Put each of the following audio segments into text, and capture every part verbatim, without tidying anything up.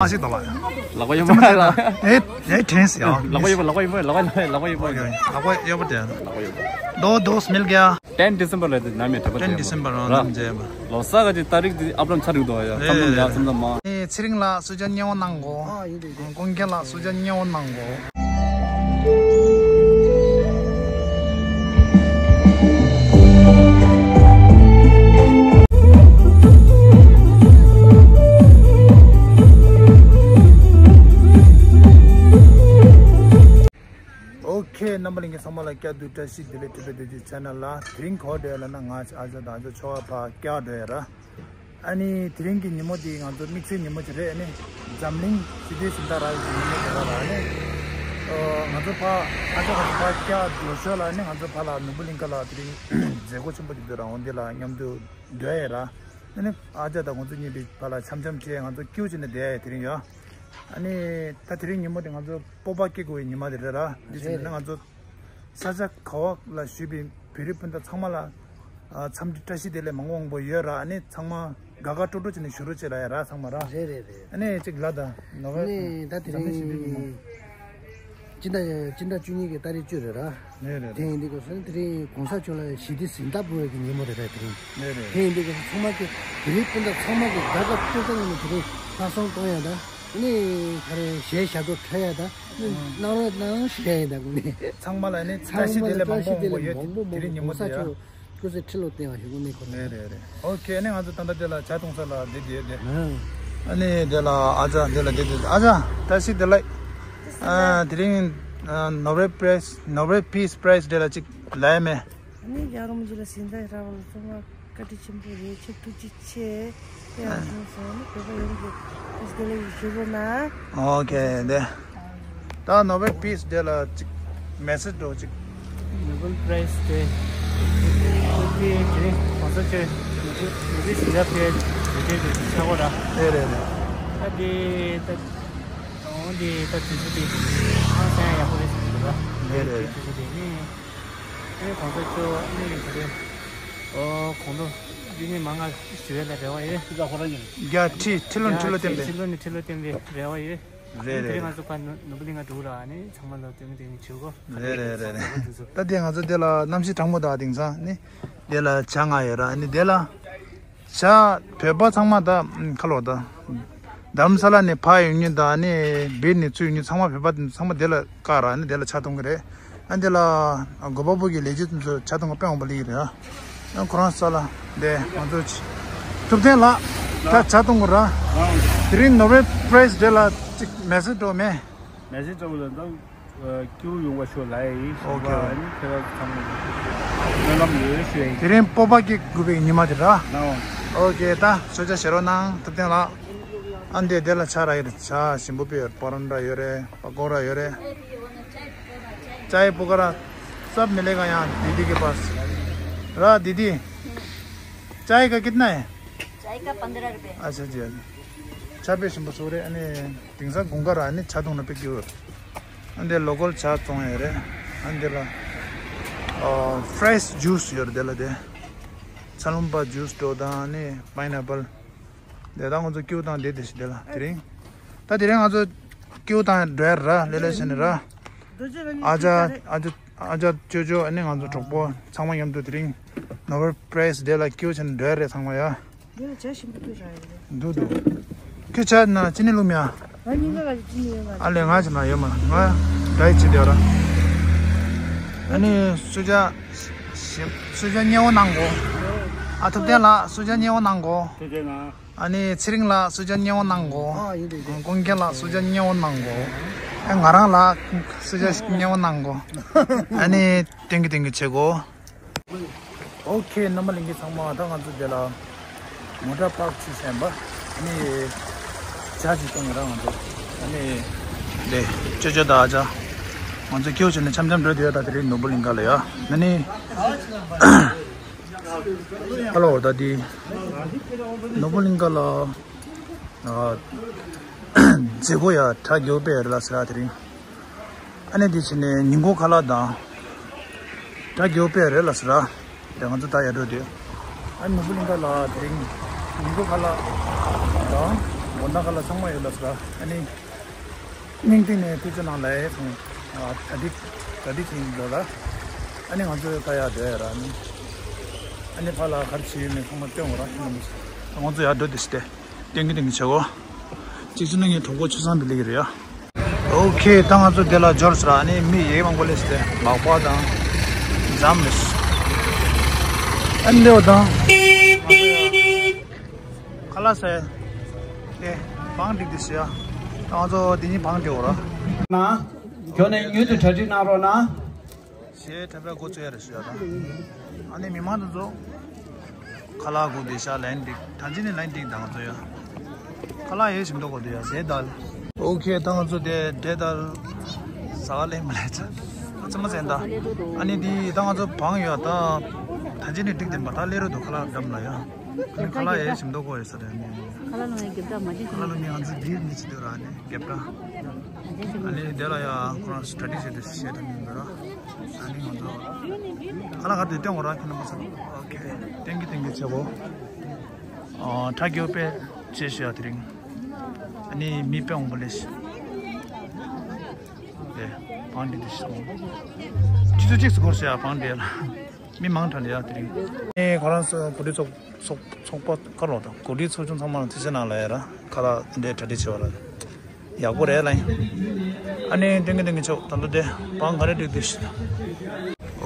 ཞིག་དང་ལ། ལག་པ་ཡོད་མ་ལག་པ་ཡོད་མ། ཨེ་ཨེ་དྲན་སི་ཡ། ལག་པ་ཡོད་པ་ལག་པ་ཡོད་པ་ལག་པ་ཡོད་པ་ལག་པ་ཡོད་པ། ལག་པ་ཡོད་པ་དེ། ལག་པ་ཡོད་པ། དོ་དོ་སི་མིལ་གྱ། ཏེན་ཌི་སེམ་བར་ལ་དེ་ནམ་ཡང་དྲན་པ་ཏེན་ཌི་སེམ་བར་ར་ནམ་རྗེས་མ། ལོ་གསར་ག་ཅིག་ཏ་རིག་དེ་ཨབ་རམ་ཆ་རིག་དོ་ཡ། ཨེ། ཙམ་ཙམ་ཡ་ཙམ་ཙམ་མ། ཨེ་ཚེ་རིང་ལགས་གསོལ་ཇ་མཉེས་པོ་གནང་གོ། ཨ་ཡིན་དེ་དེ། ཀུན་མཁྱེན་ལགས་གསོལ་ཇ་མཉེས་པོ་གནང་གོ། ཨོ་ཁེ། རྣམ་པ་ལྷན་རྒྱས་ཚང་མ་ལ་བསྐྱར་དུ་བཀྲ་ཤིས་བདེ་ལེགས། ཊི་བི་བདེ་སྐྱིད་ཆེ་ནལ་ལ། དེ་རིང་ག་པར་འགྲོ་ཡ་ལབ་ན། ང་ཨ་ཅག་དང་ཨ་ཅག་ཆོ་བ་ཕར་བསྐྱར་འགྲོ་ཡ་ར། ཨ་ནི་དེ་རིང་གི་ཉིན་མོ་འདི་ང་ཚོ་དམིགས་བསལ་ཉིན་མོ་ཅིག་རེད། ཨ་ནི་འཛམ་གླིང་ཞི་བདེ་གཟེངས་རྟགས་རག་ཡ་གི་ཉིན་མོ་ཅིག་རེད་ལ། ཨ་ནི་ཨོ་ང་ཚོ་ཕར་ཨ་ཅག་ང་ཚོ་ཕར་བསྐྱར་འགྲོ་ཞོར་ལ། ཨ་ནི་ང་ཚོ་ཕར་ལ་ནོར་བུ་གླིང་ག་ལ་དེ་རིང་མཛད་སྒོ་ཆེན་པོ་ཅིག་འདུག་ར། འོ་འདི་ལ་མཉམ་དུ་འགྲོ་ཡ་ར། ཨ་ནི་ཨ་ཅག་དང་ཁོང་ཚོ་གཉིས་པོ་ཕར་ལ་འཆམ་འཆམ་བྱས། ང་ཚོ་ཀེའུ་བྱས་ནས་བསྡད་ཡ་དེ་རིང་ཡ། ཨ་ནི་ད་དེ་རིང་ཉིན་མོ་དེ་ང་ཚོ་སྤོབས་པ་སྐྱེ་དགོས་པའི་ཉི་མ་དེ་རེད་ར། འདི་བྱས་ནས་ང་ཚོ་ས་ཆ་ག་བ་ལ་བཞུགས་པའི་བོད་རིགས་སྤུན་ཟླ་ཚང་མ་ལ་ཨ་འཚམས་འདྲི་བཀྲ་ཤིས་བདེ་ལེགས་མང་པོ་མང་པོ་ཡོད་ར། ཨ་ནི་ཚང་མ་དགའ་དགའ་སྤྲོ་སྤྲོ་བྱས་ནས་བཞུགས་རོགས་བྱེད་ལབ་ཡ་ར་ཚང་མ་ར། རེད་རེད་རེད། ཨ་ནི་གཅིག་ལ་ད་ནོ་ཨ་ནི་ད་དེ་རིང་ཕྱི་ཟླ་ཕྱི་ཟླ་བཅུ་གཉིས་ཀྱི་ཏ་རིག་བཅུ་རེད་ར། རེད་རེད། དེ་ཡིན་དུས་སྐབས་སུ་དེ་རིང་གོང་ས་མཆོག་ལ་ཞི་བདེ་གཟེངས་རྟགས་ཕུལ་བའི་གི་ཉིན་མོ་རེད་ར་དེ་རིང་། རེད་རེད། དེ་ཡིན་དུས་སྐབས་སུ་ཚང་མ་གི་བོད་རིགས་སྤུན་ཟླ་ཚང་མ་གི་དགའ་དགའ་སྤྲོ་སྤྲོ་ངང་ནས་དེ་རིང་ལྷ་སྲུང་གཏོང་ཡ་ད། ཨ་ནི་ག་རེ་གཞས་ཞབས་བྲོ་འཁྲབ་ཡ་ད། ཨ་ནི་གནང་རོགས་གནང་ཞུ་ཡ་ཡིན་ད་དགོངས་ནས། ཚང་མ་ལ་ཨ་ནི་བཀྲ་ཤིས་བདེ་ལེགས་མང་པོ་མང་པོ་ཡོད། དེ་རིང་ཉིན་མོ་དེ་ཡ། སྐུ་ཚེ་ཁྲི་ལོ་བརྟན་པ་ཞུ་དགོས་ནི་ཁོ་ན། རེད་རེད་རེད། ཨོ་ཁེ། ཨ་ནི་ང་ཚོ་ད་ལྟ་དེ་ལ་ཇ་འཐུང་ས་ལ་བསྡད་བསྡད་བསྡད། ཨ་ནི་དེ་ལ་ཨ་ཅག་དེ་ལ་བསྡད་བསྡད། ཨ་ཅག་བཀྲ་ཤིས་བདེ་ལེགས། ཨ་དེ་རིང་ཨ་ནོ་བེལ་པི་རེ་སི་ནོ་བེལ་པིས་པི་རེ་སི་ཌེ་ལ་ཅིག་ལབ་ཡ་མེད། ཨ་ནི་རྒྱལ་བ་རིན་པོ་ཆེ་ལ་གཟེངས་རྟགས་རག་པ་ལ་ཚང་མ་བཀའ་དྲིན་ཆེན་པོ་རེད། ཆེ་ཐུགས་རྗེ་ཆེ། དེ་ཡང་བྱུང་སོང་། ཨ་ནི་བོད་པ་ཡོངས་ཀྱི་བཀྲ་ཤིས་བདེ་ལེགས་ཞུ་རོགས་གནང་། ཨོ་ཁེ། དེ་ད་ནོ་བེལ་པིས་ཌེ་ལ་ཅིག་མེ་སེ་ཇི་འགྲོ་ཅིག། ནོ་བེལ་པི་རེ་སི་ཌེ་དེ་དེ་རིང་གོང་ས་མཆོག་ནོ་བེལ་ནོ་བེལ་གཟེངས་རྟགས་ཕུལ་ཡ་དེ་དེ་ཆགས་པ་ར། རེད་རེད་རེད། ད་དེ་ད་འོང་དེ་ད་དུས་ཚོད་དེ་ཧང་སང་ཡག་པོ་རེད་ཟེར་གྱི་འདུག་ར། རེད་རེད། དུས་ཚོད་དེ་ནི་ཨ་ནི་གོང་ས་མཆོག་ཨ་ནི་ག་རེ། ཨོ་གོང་ལོ་འདི་ནས་མང་ང་ཞུ་ཡས་ལ་རེ་བ་ཡོད། རྒྱ་ཁྲི་ཁྲི་ལོ་ཁྲི་ལོ་བརྟན་པའི། ཁྲི་ལོ་ནས་ཁྲི་ལོ་བརྟན་པའི་རེ་བ་ཡོད། རེད་རེད། དེ་རིང་ང་ཚོ་ཕར་ནོ་ནོར་བུ་གླིང་ག་འགྲོ་ར། ཨ་ནི་ཚང་མ་ལ་སྟོན་གི་དེ་ནས་བྱེད་གོ། རེད་རེད་རེད་རེད། ད་དེ་ང་ཚོ་དེ་ལ་གནམ་གཤིས་གྲང་མོ་དང་དེང་སང་ནི་དེ་ལ་ཇ་མངགས་ཡོད་ར། ཨ་ནི་དེ་ལ་ཇ་བོད་པ་ཚང་མ་ད་ཁ་ལོ་ད་རྡ་རམ་ས་ལ་ནས་ཕར་ཡོང་མཁན་དང་ཨ་ནི་སྦིར་ནས་ཚུར་ཡོང་མཁན་ཚང་མ་བོད་པ་ཚང་མ་དེ་ལ་བཀག་ར། ཨ་ནི་དེ་ལ་ཇ་འཐུང་གི་རེད། ཨ་འདི་ལ་གོ་པལ་པུར་གྱི་ལས་བྱེད་ཚོ་ཇ་འཐུང་ག་ཕེབས་འོང་པ་ལི་རེད། ཨ་ཁོ་རང་ས་ལ་འདི་ང་ཚོ་ཐུབ་བསྟན་ལགས་ད་ཇ་འཐུང་གི་ར། དེ་རིང་ནོ་བེལ་པི་རེ་སི་ཌེ་ལ་ཅིག་མེ་སེ་ཇི་འགྲོ་མེད། མེ་སེ་ཇི་འགྲོ་ལ་ད་ཀིའུ་ཡོང་བ་ཤོག་ལ་ཡིན། ཨོ་ཁེ། ཨ་ནི་ཁྱེད་རང་ཚང་མ་སྨོན་ལམ་ཡོད་ཞུ་ཡ་ཡིན། དེ་རིང་སྤོབས་པ་སྐྱེ་དགོས་པའི་ཉི་མ་དེ་ར། ཨོ་ཁེ། ད་གསོལ་ཇ་བཞེས་རོགས་གནང་ཐུབ་བསྟན་ལགས། ཨ་འདི་འདི་ལ་ཇ་རག་གི་རེད། ཇ་ཞིམ་པོ་དཔེ་ཡོད། པ་རོན་ཊ་ཡོད་རེད། པ་ཀོ་ར་ཡོད་རེད། चाय पकौड़ा सब मिलेगा यहाँ दीदी के पास। रा दीदी, चाय का कितना है? चाय का पन्द्रह रुपये। अच्छा जी, अच्छा। ཇ་དཔེ་ཞིམ་པོ་བཟོ་རེད། ཨ་ནི་དེང་སང་དགུན་ཁ་ར། ཨ་ནི་ཇ་འཐུང་ན་དཔེ་སྐྱིད་པོ་རེད། ཨ་འདི་ལོ་ཀལ་ཇ་བཙོང་ཡོད་རེད། ཨ་འདི་ལ་ཨ་ཕི་རེ་ཤི་ཇུས་ཡོད་རེད། དེ་ལ་དེ་ཚ་ལུམ་པ་ཇུས་འགྲོ་དང་། ཨ་ནི་པའིན་ཨེ་པལ། དེ་ད་ང་ཚོ་ཀིའུ་དང་དེ་དེ་ཞིག་དེ་ལ་དེ་རིང་། ད་དེ་རིང་ང་ཚོ་ཀིའུ་དང་འགྲོ་ཡ་ར། ལེ་ལེ་བྱས་ནས་ར། ཨ་ཅག་ཨ་ཅག་ཨ་ཅག་ཅོ་ཅོ། ཨ་ནི་ང་ཚོ་གྲོགས་པོ་ཚང་མ་མཉམ་དུ་དེ་རིང་ནོ་བེལ་པི་རེ་སི་ཌེ་ལ་ཀིའུ་བྱས་ནས་འགྲོ་ཡ་རེད་ཚང་མ་ཡ། འདི་ལ་ཇ་ཞིམ་པོ་ཐུག་ར་ཡོད་རེད། འདུག་འདུག་ཁྱོད་ཇ་ན་ཅི་ནི་བླུགས་མེད་ཨ། ང་གཉིས་ཀ་ལ་ཅི་ནི་ཡོད་མ་རེད། ཨ་ལས་ང་ཇ་ན་ཡོད་མ་རེད། ང་ཌ་ཡེ་ཊི་བྱེད་བསྡད་ཡོད་ར། ཨ་ནི་གསོལ་ཇ་ཞིམ་གསོལ་ཇ་མཉེས་པོ་གནང་གོ། ཨ་ཐུབ་བསྟན་ལགས་གསོལ་ཇ་མཉེས་པོ་གནང་གོ། ཐུབ་བསྟན་ལགས། ཨ་ནི་ཚེ་རིང་ལགས་གསོལ་ཇ་མཉེས་པོ་གནང་གོ། ཨ་ཡིན་དེ་དེ། ཀུན་མཁྱེན་ལགས་གསོལ་ཇ་མཉེས་པོ་གནང་གོ། ཨ་ང་རང་ལགས་གསོལ་ཇ་མཉེས་པོ་གནང་གོ། ཨ་ནི་སྟོན་གི་སྟོན་གི་བྱེད་གོ། ཨོ་ཁེ། རྣམ་པ་ལྷན་རྒྱས་ཚང་མ། ད་ང་ཚོ་འདི་ལ་མོ་ཊ་པཱརྐ་བྱས་ཟིན་པ། ཨ་ནི་ཇ་ཅིག་འཐུང་ཡོད་ར་ང་ཚོ། ཨ་ནི་འདི་ཅོ་ཅོ་དང་ཨ་ཅག་ང་ཚོ་ཀིའུ་བྱས་ནས་འཆམ་འཆམ་འགྲོ་བསྡད་ཡོད། ད་དེ་རིང་ནོར་བུ་གླིང་ག་ལ་ཡ། ཨ་ནི་ཧ་ལོ། ད་འདི་ནོར་བུ་གླིང་ག་ལ་ཨ་མཛད་སྒོ་ཡ་གྲ་རྒྱས་པོ་དཔེ་ཡོད་རེད་ལ་ཟེར་ར་དེ་རིང་། ཨ་ནི་འདི་བྱས་ནས་ཉིན་གུང་ཁ་ལག་དང་གྲ་རྒྱས་པོ་དཔེ་ཡོད་རེད་ལ་ཟེར་ར། དེ་ང་ཚོ་ད་ཡར་འགྲོ་དུས། ཨ་ནི་ནོར་བུ་གླིང་ག་ལ་དེ་རིང་ཉིན་གུང་ཁ་ལག་དང་ དགོང་དག་ཁ་ལག་ཚང་མ་ཡོད་ལ་ཟེར། ཨ་ནི། སྙིང་ཐིག་ནས་ཐུགས་རྗེ་གནང་ལ་ཡས་ཁང་། གྲ་སྒྲིག་གྲ་སྒྲིག་བྱེད་འགྲོ་ལ། ཨ་ནི་ང་ཚོ་ད་ཡར་སྡོད་ཡ་ར་ནི། ཨ་ནི་ཕར་ལ་ག་རེ་བྱེད་ཡོད་མེད་ཚང་མ་སྟོན་འོང་ར་ཁྱོད་རྣམ་པ་ཚོ། ང་ཚོ་ཡར་སྡོད་དེ་སྟེ། ཏན་གི་ཏན་གི་བྱེད་གོ། གཅིག་བྱས་ན་ངའི་གྲོགས་པོ་ཆུ་བཟང་དེ་སླེབས་ཀྱི་རེད་ཡ། ཨོ་ཁེ། ད་ང་ཚོ་དེ་ལ་འབྱོར་ཟེར། ཨ་ནི་མི་ཡེ་མང་པོ་སླེབས་སྟེ་མག་པ་དང་། འཛམ་མེ། ཨ་ནི་ལེའོ་དང་། ཁ་ལག་ཟས། དེ། བང་སྒྲིག་དེ་ཟེར་ཡ། ད་ང་ཚོ་དེ་གཉིས་བང་སྒྲིག་འོ་ར། ན། ཁྱོད་ནས་མྱུར་དུ་གྲ་སྒྲིག་གནང་རོགས་གནང་། ཞེས་གྲྭ་པས་འགོ་བཙུགས་ཡ་རེད་ཞུ་ཡ་དང་། ཨ་ནི་མི་མང་དེ་ཚོ། ཁ་ལག་སྒུག་བསྡད་ཤག་ལན་འགྲིག་ད་ཅི་ནས་ལན་འགྲིག་ད་ང་ཚོ་ཡ། ཁ་ལག་ཡས་ཞིམ་མདོག་གོ་དེ་ཡ་ཟས་དལ། ཨོ་ཁེ། ད་ང་ཚོ་དེ་འབྲས་དལ། ཟ་བ་ལེན་མ་ལས་ཚ། ཨ་ཙི་མ་ཟན་ད། ཨ་ནི་དེ་ད་ང་ཚོ་བང་ཡོད་ད། ད་ཅི་ནས་འགྲིག་དེ་མ་ད་སླེབས་རོགས་འདུག་ཁ་ལག་འགྲམ་ལ་ཡ། ཨ་ནི་ཁ་ལག་ཡས་ཞིམ་མདོག་གོ་ཡོད་ས་རེད་ཨ་ནི། ཁ་ལག་ལ་ངས་རྒྱབ་ད་མ་བྱེད་ཁ་ལག་ལ་ངས་ང་ཚོ་བིར་མི་བྱེད་འདོད་ར་ཨ་ནི་རྒྱབ་ད། ཨ་ནི་དེ་ལ་ཡ་ཁོ་རང་སི་ཊ་ཌི་བྱས་ཏེ་བཤད་དུ་མི་འདུག་ར། ཨ་ནི་ང་ཚོ་ཁ་ལག་ག་དུས་སྟོན་འོ་ར་ཁྱོད་རྣམ་པ་ཚོ། ཨོ་ཁེ། ཏན་གི་ཏན་གི་བྱེད་གོ། ཨ་ཁྲ་རྒྱོ་པས་བྱེད་ཤི་ཡ་དེ་རིང་། ཨ་ནི་མི་དཔེ་འོང་པ་ལས་ཤི། དེ་བང་འདི་དེ་ཤི་སོང་། ཆུ་ཚོད་གཅིག་སུ་འགོར་ཤི་ཡ་བང་འདི་ལ། མི་མང་དྲགས་ལ་ཡ་དེ་རིང་། ཨ་ནི་ཁོ་རང་ཚོ་གོ་སྒྲིག་ཚོགས་ཚོགས་ཚོགས་པ་བཀའ་སློབ་དང་གོ་སྒྲིག་ཚོགས་ཆུང་ཚང་མ་ལ་ཐུགས་རྗེ་གནང་ལ་ཡ་ར་ཁ་ལག་འདི་འདྲའི་གྲ་སྒྲིག་བྱས་པ་ལ། ཡག་པོ་རེད་ལ་ཡིན། ཨ་ནི་ཏན་གི་ཏན་གི་ཆོག་ད་ལྟ་དེ་བང་ག་རེ་སྒྲིག་དུས་ཤི།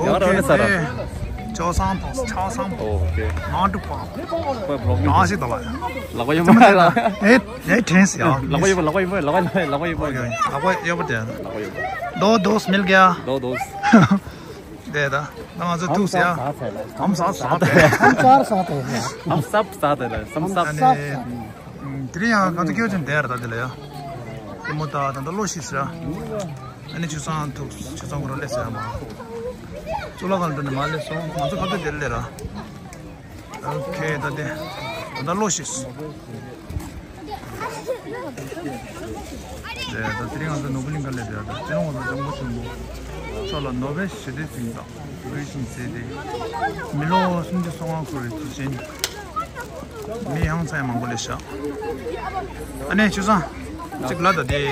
ཡག་ར་ཨོ་ཁེ་ནི་ས་ར། དེ་ཆོག་སང་དང་ཆོག་སང་དང་། ཨོ་ཁེ། མང་དུ་པང་། ཁོས་བོ་ལོག་ཡོང་མང་ཞིག་དང་ལ་ཡ། ལག་པ་ཡོད་མ་ལ། ཨེ་ཨེ་དྲན་སི་ཡ། ལག་པ་ཡོད་པ་ལག་པ་ཡོད་པ་ལག་པ་ལག་པ་ཡོད་པ། ཨོ་ཁེ། ལག་པ་ཡོད་པ་དེ། ལག་པ་ཡོད་པ། དོ་དོ་སི་མིལ་ག་ཡ། དོ་དོ་སི། དེ་ད་ང་ཚོ་ཐུག་ཟེར་ཡ། ཨམ་སག་ཟག་དེ། ཨམ་སག་ཟག་དེ། ཨམ་སག་ཟག་དེ་རེད་ཨམ་སག་ཟག་དེ། དེ་རིང་ཡང་ང་ཚོ་སྐྱོ་ཅན་དེ་ར་ད་དེ་ལ་ཡ། དེ་མོ་ད་ད་ད་ལོ་ཤི་ཟེར་ཡ། ཨ་ནི་ཆུ་ཚང་ཐུག་ཆུ་ཚང་ཁོ་ར་ལས་ཟེར་ཡ་མ། གཙུག་ལག་ཁང་དུ་ནས་མ་སླེབས་སོང་ང་ཚོ་ཁ་ཐུག་དེ་ལས་ར། ཨོ་ཁེ་ད་དེ། ད་ད་ལོ་ཤི། ད་དེ་རིང་ང་ཚོ་ནོར་བུ་གླིང་ག་ལས་བསྡད་ཡོད། སྤྱི་ནོར་གོང་ས་སྐྱབས་མགོན་ཆེན་པོ་མཆོག་ལ་ནོ་བེལ་ཞི་བདེའི་གཟེངས་རྟགས་འབུལ་ཞིང་མཛད་དེ། མི་ལོ་སུམ་ཅུ་སོ་ལྔ་འཁོར་བའི་དུས་ཆེན། མི་ཡང་ཚད་མང་པོ་སླེབས་ཤག་ཨ་ནེ་ཆུ་བཟང་། གཅིག་ལ་ད་དེ་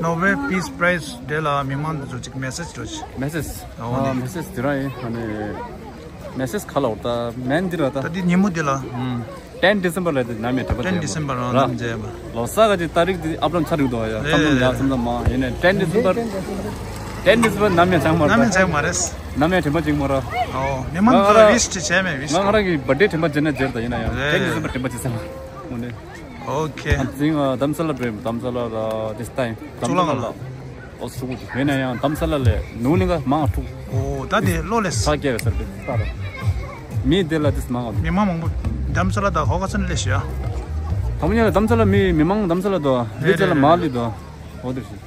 ནོ་བེལ་པིས་པ་རའི་ཛི་དེ་ལ་མི་མང་དེ་ཚོ་གཅིག་མེ་སེ་ཇི་འགྲོ་ཆེ། མེ་སེ་ཇི། ཨོ་ཨ་ནི་མེ་སེ་ཇི་དེ་རང་ཡིན། ཨ་ནི་མེ་སེ་ཇི་ག་ལ་འོར་ད་མེན་འདི་ར་ད། ད་དེ་ཉིན་མོ་དེ་ལ། ཨུམ། ཏེན་ཌི་སེམ་བར་ལ་དེ་ནམ་ཡང་དྲན་པ་ཏེན་ཌི་སེམ་བར་རང་ནམ་མཇལ་བ། ལོ་གསར་ག་ཅིག་ཏ་རིག་དེ་ཨབ་ལམ་ཆ་རིག་དོ་ཡ་རེད་ཁམ་ལམ་ཡ་རེད་སེམས་ལ་མ་ཡིན་ནས་ཏེན་ཌི་སེམ་བར། ཏེན་ཌི་སེམ་བར་ནམ་ཡང་ཆགས་མ་རེད། ནམ་ཡང་ཆགས་མ་རེད། ནམ་ཡང་དྲན་པ་བྱེད་མ་རེད། ཨོ་མི་མང་ང་ཚོ་ར་ཝིཤ་ཅིག་བྱས་མེད་ཝིཤ། ང་ང་རང་གི་བར་ཌེ་དྲན་པ་བྱེད་ན་བྱེད་ད་ཡིན་ན་ཡང་རེད་ཏེན་ཌི་སེམ་བར་དྲན་པ་བྱེད་ས་མ་འོ་ནས། ཨོ་ཁེ། ཨ་ཙིང་ཨ་དྷ་རམ་ས་ལ་འགྲོ་ཡིན་དྷ་རམ་ས་ལ་ལ་དིས་ཊའིམ་དྷ་རམ་ས་ལ་ལ། ཨོ་སུ་གུ་ཅི་མེད་ན་ཡང་དྷ་རམ་ས་ལ་ལས་ནུ་ནི་ག་མང་ཐུག་ཨོ་ད་དེ་ལོ་ལས། ས་རྒྱལ་བའི་སར་པེ་ས་ར། མི་དེ་ལ་དིས་མང་ཨོ། མི་མང་མང་པོ་དྷ་རམ་ས་ལ་དང་ཧོ་ཁ་སན་ལས་ཤི་ཡ། དམ་ཉ་ལ་དྷ་རམ་ས་ལ་མི་མི་མང་དྷ་རམ་ས་ལ་དོ་མི་རེད་ཅ་ལ་རེད་མ་རེད་ལི་དོ། ཨོ་དེ་ཤི།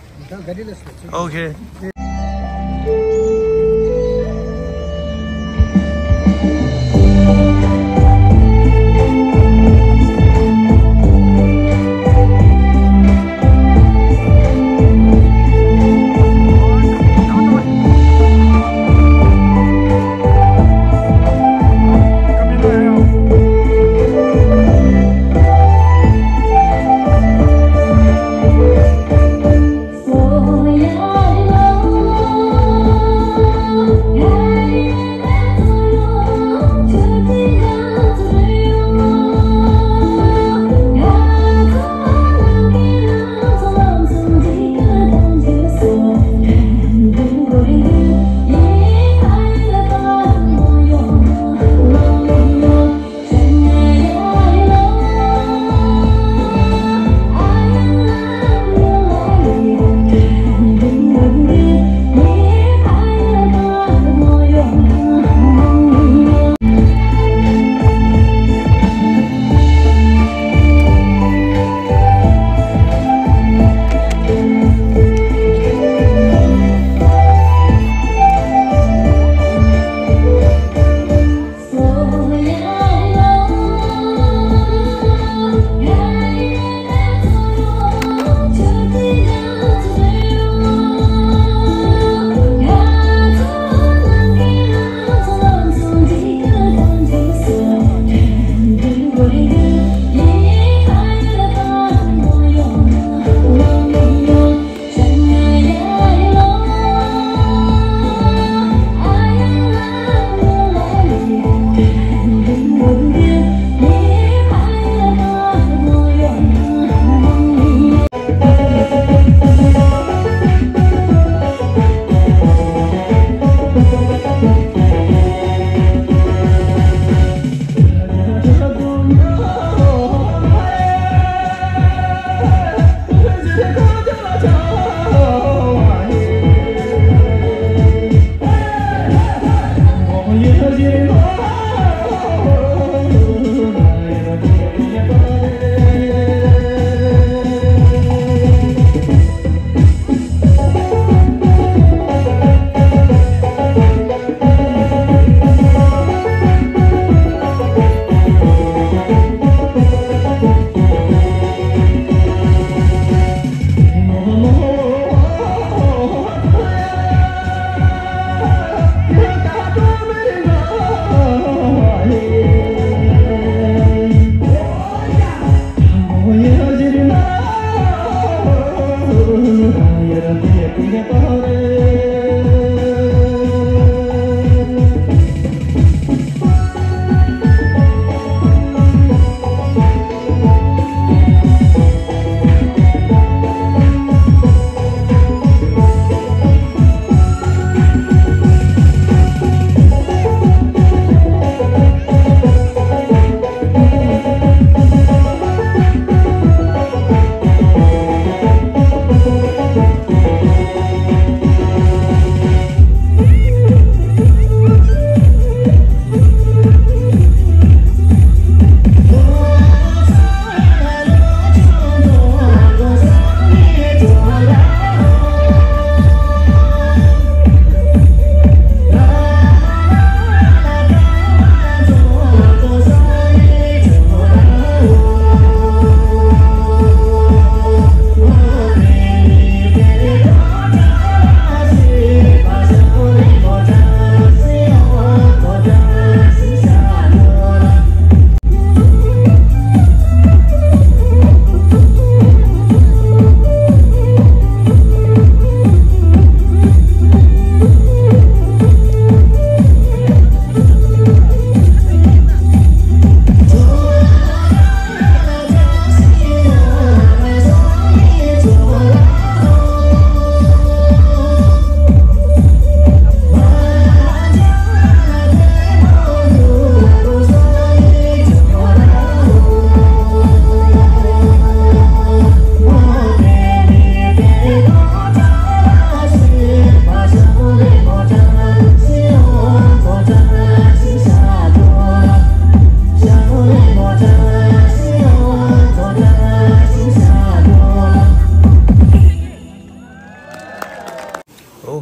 ཨོ་ཁེ།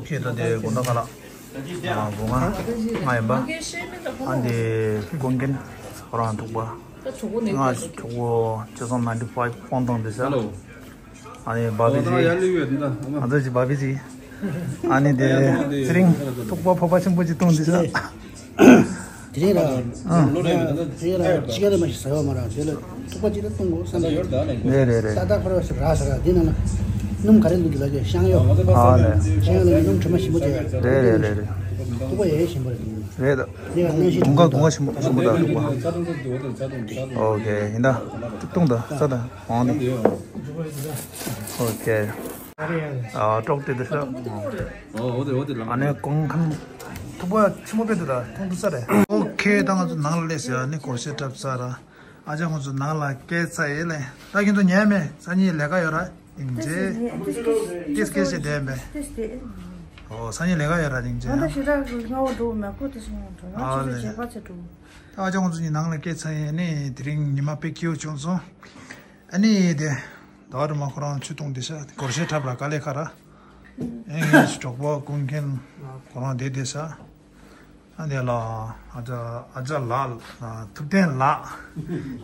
ཁྱེད་ད་དེ་དགོང་དག་ཁ་ལག་ཨ་སྒོ་ང་ང་ཡིན་པ། ཨ་འདི་ཀུན་མཁྱེན་ཁོ་རང་ཐུག་པ། ང་གྲོགས་པོ་བཅུ་གསུམ་ninety five ཕོན་བཏང་འདི་ས། ཨ་ནི་བ་བི་ཇི། ང་ཚོ་ཅི་བ་བི་ཇི། ཨ་ནི་དེ་ཚེ་རིང་ཐུག་པ་ཕོར་པ་ཆེན་པོ་ཅིག་བཏང་འདི་ས། དེ་རིང་ར། ཨ། དེ་རིང་ར་ཅི་ག་རེ་མ་ཞིག་ཟ་ཡོད་མ་ར་དེ་ལ་ཐུག་པ་ཅིག་ལ་བཏུང་དགོས་བསམ་གྱི། རེད་རེད་རེད། ཏག་ཏག་ཁོ་ར་ཞིག་ར་ཟ་ར་དེ་ནང་ལ་སྣུམ་ག་རེ་འདུག་གི་ལ་ཀྱི་ཤང་ཡོད། ཨ་ལས། ཤང་ཡོད་ལ་སྣུམ་དྲི་མ་ཞིམ་པོ་བྱས། རེད་རེད་རེད་རེད། ཐུག་པ་ཡས་ཡས་ཞིམ་པོ་རེད། རེད་ད། དེ་ག་གནོན་ཤེས་དུང་དཀར་དུང་དཀར་ཞིམ་པོ་ཞིམ་པོ་ད་ཐུག་པ། ཨོ་ཁེ་ཡིན་ད། བཏུང་ད་ས་ད་འོང་ནི། ཨོ་ཁེ། ཨ་ཀྲོག་དེ་དེ་ཤ། ཨ་ནི་གོང་ཁང་ཐུག་པ་ཆེན་མོ་དཔེ་འདུག་ད་མཐོང་ཐུབ་ས་རེད། ཨོ་ཁེ་ད་ང་ཚོ་ནང་ལ་སླེབས་ཟེར་ཨ་ནི་སྒོར་གཞས་འཁྲབ་ས་ར། ཨ་ཅག་ང་ཚོ་ནང་ལ་སྐད་ཚ་ཡེ་ལེ། ད་ཁྱེད་ཚོ་ཉལ་མེད་སང་ཉིན་ལས་ཀ་ཡོད་ར་ཡིན་རྗེས། ཏིས་སྐད་བཤད་བསྡད་མེད། ཨོ་སང་ཉིན་ལས་ཀ་ཡོད་ར་ཡིན་རྗེས། ང་ད་ཞེ་དྲག་གི་སྔ་བོ་འགྲོ་མེད་ཁོ་དེ་སོང་འགྲོ་ང་ཨ་ཆུ་ཚོད་ལེ། བྱེད་པ་ཚེ་འགྲོ། ད་ཨ་ཅག་ང་ཚོ་གཉིས་ནང་ལ་སྐད་ཚ་ཡེ་ནི་དེ་རིང་ཉི་མ་དཔེ་སྐྱིད་པོ་བྱུང་སོང་། ཨ་ནི་དེ། ཟླ་བ་རིམ་མ་ཁོ་རང་ཆུ་བཏུང་བསྡད་ཤག་སྒོར་གཞས་འཁྲབ་ར་དཀའ་ལས་ཁག་ར། ཨེ་ངའི་གྲོགས་པོ་ཀུན་མཁྱེན་ཁོ་རང་བསྡད་བསྡད་ཤག་ཨ་འདི་ལ་ཨ་ཅག་ཨ་ཅག་ལགས་ཐུབ་བསྟན་ལགས་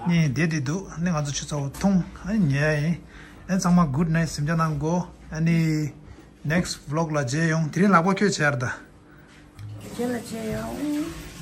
གཉིས་བསྡད་བསྡད་འདུག་ཨ་ནི་ང་ཚོ་ཆུ་ཚ་བོ་འཐུང་ཨ་ནི་ཉལ་ཡ་ཡིན། ཨ་ནི་ཚང་མ་good night གཟིམ་འཇག་གནང་དགོས། ཨ་ནི་next vlog ལ་མཇལ་ཡོང་། དེ་རིང་ལག་པ་ཁྱོད་བྱས་ར་ད། ཁྱེད་ལ་བྱས་ཡོང་།